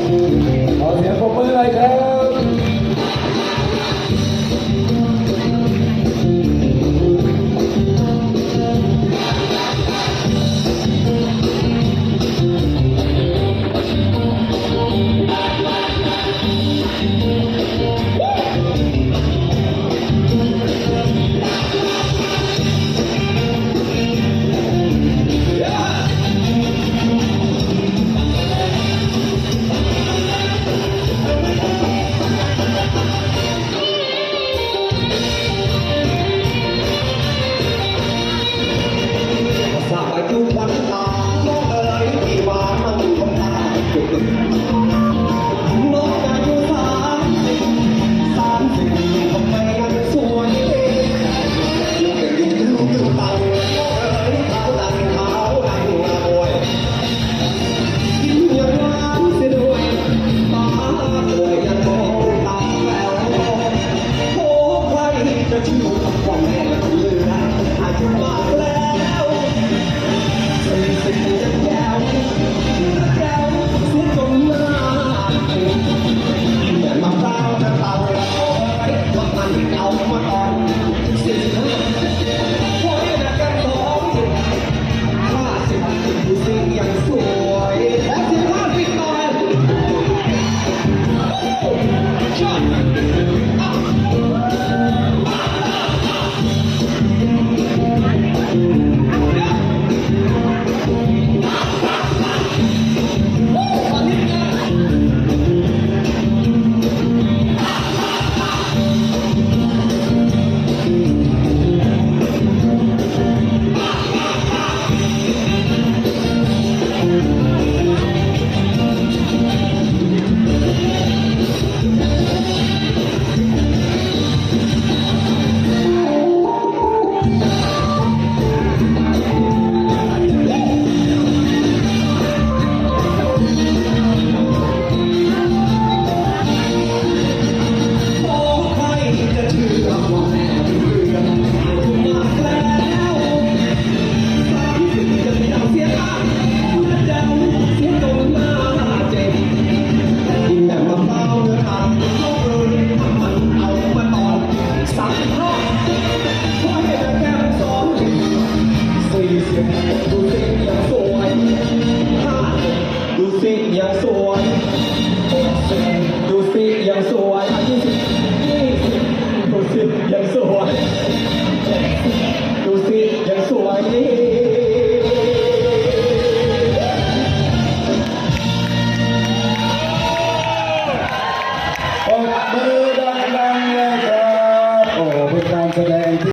ຂໍສຽງປົບມືໜ້ອຍເທີ້ນ. ສະບາຍຢູ່ວັນຕາ ນ້ອງເອີຍ ທີ່ວ່າມັນຄົງຕາຍ ນ້ອງອາຍຸສາມສິບ ສາມສິບປີ ທຳໄມຍັງສວຍ ຍັງເປັນຢູ່ຄືເກົ່າ ນ້ອງເອີຍ ຂາວດັງ ຂາວດັງ ອາໂອຍ ປບມືດັງໆເລີຍຄັບ. ໂອ້ ເປັນການສະແດງທີ່